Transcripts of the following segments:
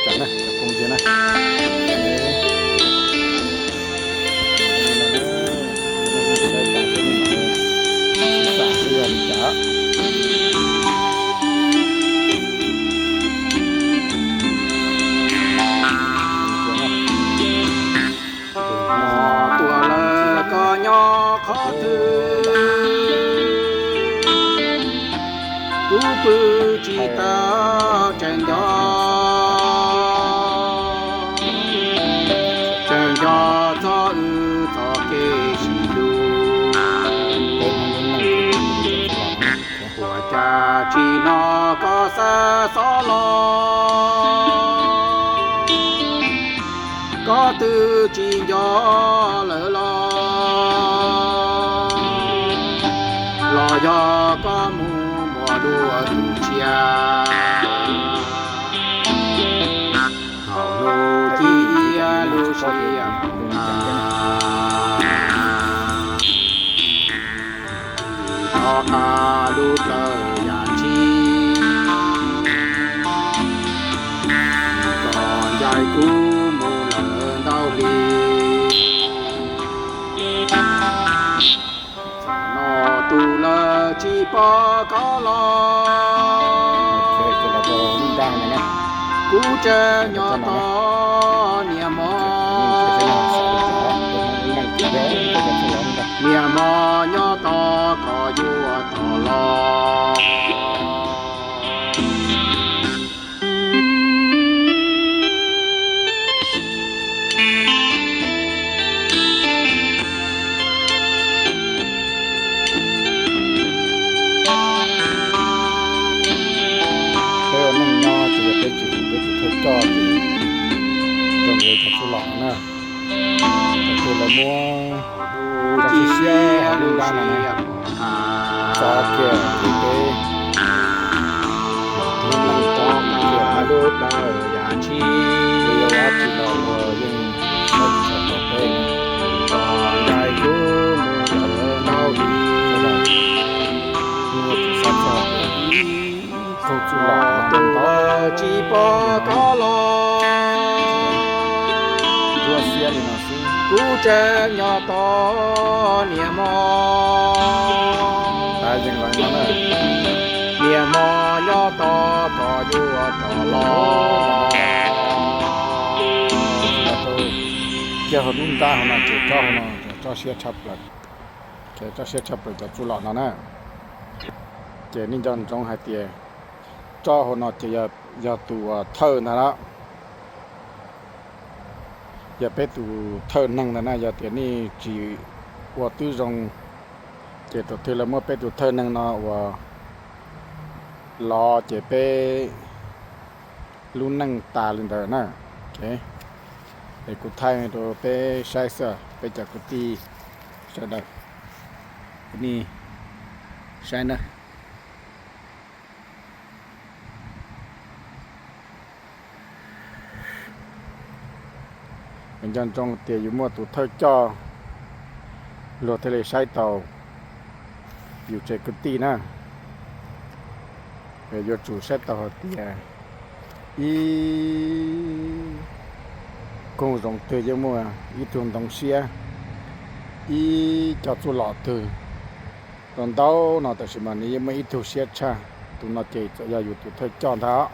Tsam na, cov phooj ywg na. Tuaj lawm koj nyob qhov twg, kuv pw tsis tau tseem nco, tseem nco txog wb txoj kev sib hlub. Ua cas tsis hnov koj xa xov los, koj twb tsis nco lawm los, los yog koj mus muaj dua tus tshiab. Thaum hnub ciaj lub siab mus tas, rov qab lub plawv yam ntshis, koj ncaim kuv mus lawm ntau hli. Txog no tus lawv tsis pom koj los, kuv tseem nyob tos niam hmo, niam hmo nyob tos koj yuav tos los. Peb ua neej nyob ces yog peb tsis hwm peb tus thawj coj ces zoo li cov txuj lom no na, tus twg lawv muab rau siab siab hauv lub npab no na, tso kiag ces peb lub neej tso kiag lub dab tsi, yog dab tsi los luag yeej saib tsis taus peb. Tus ntawd tsis pom koj los, ntsuab xiab li no xwb, kuv tseem nyob tos niam hmo. Niam hmo nyob tos koj yuav tos los. Kiag hauv lub ntab hauv no ces tsob hauv no tsob siab tshaj plaws, ces tsob siab tshaj plaws cov txuj lom no na. Ces nej nco ntsoov hais tias tsob hauv no ces yog tus uas thawj ntag lawm, yog peb tus thawj neeg ntag na. Yog tias nej tsis ua tib zoo ces tus twg lawv muab peb tus thawj neeg no uas los ces peb lub neej tas li ntawd na. Es kuv thaij rau peb saib xwb, peb cov kwv tij sawv daws, nej saib na. Nco ntsoov tias yus muaj tus thawj coj luag thiaj li saib taus yus tsev kwv tij na. Yuav tsum saib taus hais tias ib koog zoov twg yeej muaj ib tug ntoo siab, ib co txuj lom twg rau ntau no tab sis mas nws yeej muaj ib tug siab tshaj. Tus no ces txawm yog yus tus thawj coj ntag.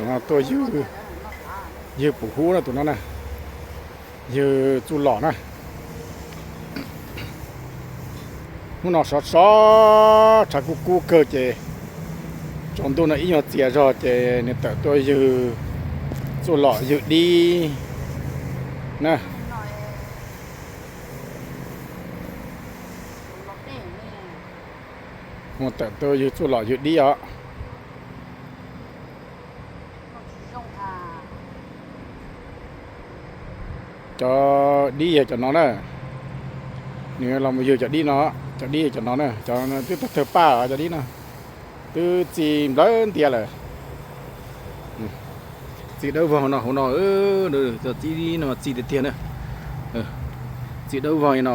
Tuaj ywg, ywg pum hub na tus no na, ywg txuj lom na. Hnub no sov sov tshav kub kub kawg ces tsaus ntuj no ib nyuag txias zog ces nws tawm tuaj ywg txuj lom ywg dib na. Mus tawm tuaj ywg txuj lom ywg dib os. Cov dib yog cov no na. Nws los mus ywg cov dib no, cov dib yog cov no na, cov twb tawg tawg paj cov dib no, twb txi nplawg ntias lawm. Txi dawb vog no hauv no, cov txi no mas txi tiag tiag na. Txi dawb vog li no.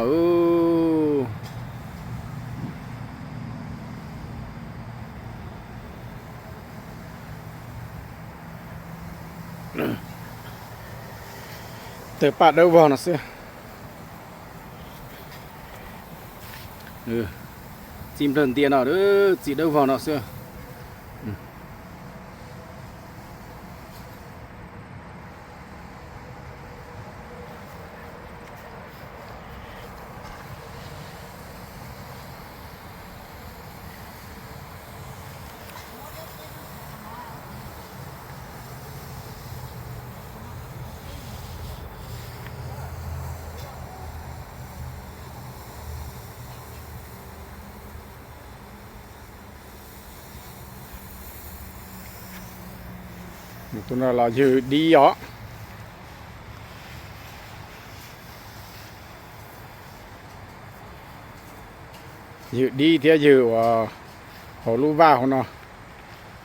Tawg paj dawb vog no xwb. Txi nplawg ntias no, txi dawb vog no xwb. Tus no los ywg dib os. Ywg dib thiab ywg uas hauv lub vaj hauv no.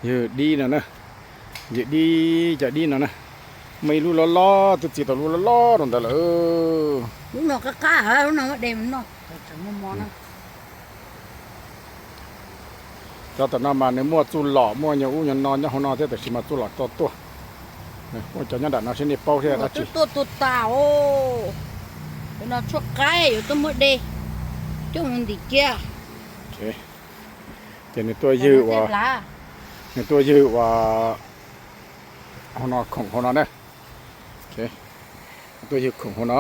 Ywg dib no na. Ywg dib, cov dib no na. Muaj ib lub loj loj, twb txi tau lub loj loj rau ntawd lawm. Lub no qab qab, lub no muab de mus noj. Cov tom no mas nws muaj txuj lom muaj nyuag ub nyuag no nyob hauv no thiab tab sis mas txuj lom tso tuaj. Muaj cov nyob nram no seb nej paub thiab dab tsi. Tuaj tuaj tas os. No tshuaj qaib yuav tuaj muab de coj mus ntim cia. Ces nws tuaj ywg uas, nws tuaj ywg uas hauv no, khoom hauv no na. Tuaj ywg khoom hauv no.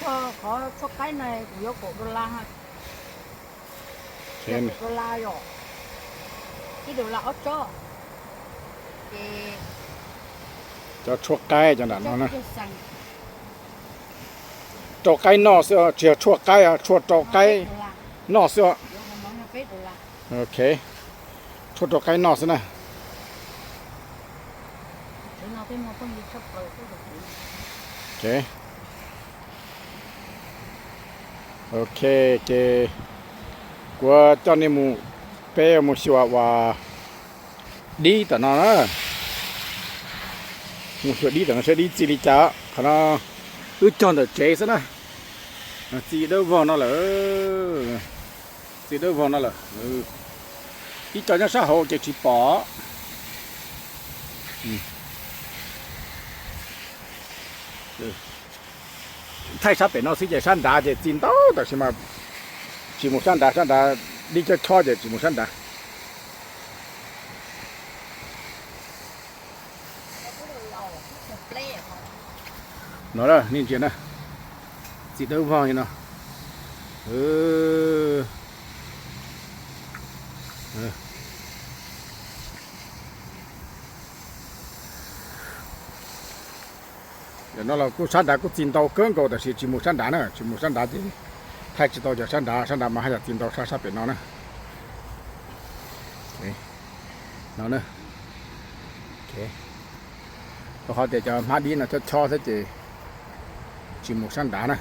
Qhov tshuaj qaib no kuv yuav kaum dollar. Kaum dollar yom. Ib dollar ob tsob. Cov tshuaj qaib cov nram no na. Rau qaib noj xwb, tsis yog tshuaj qaib, tshuaj rau qaib noj xwb. Ok, tshuaj rau qaib noj xwb na. Ok, ces kuv coj nej mus, peb mus xyuas uas dib tom no na. Mus xyuas dib tom no seb dib txi li cas. Qhov no wb cog ntawm tsev xwb na. Txi dawb vog no lawm. Txi dawb vog no lawm. Ib co nyob sab hauv ces tsis pom. Thaij sab pem no xwb ces sab nrad ces txi ntau tab sis mas tsis mus sab nrad, sab nrad dib chob chob ces tsis mus sab nrad. No nej ntsia na, txi dawb vog li no. Cov no los kuj sab nrad kuj txi ntau kawg nkaus tab sis tsis mus sab nrad na, tsis mus sab nrad ces thaij tsis tau cov sab nrad, sab nrad mas haj yam txi ntau sab sab pem no na. No na. Rau qhov tias cov hmab dib no chob chob thiab ces tsis mus sab nrad na.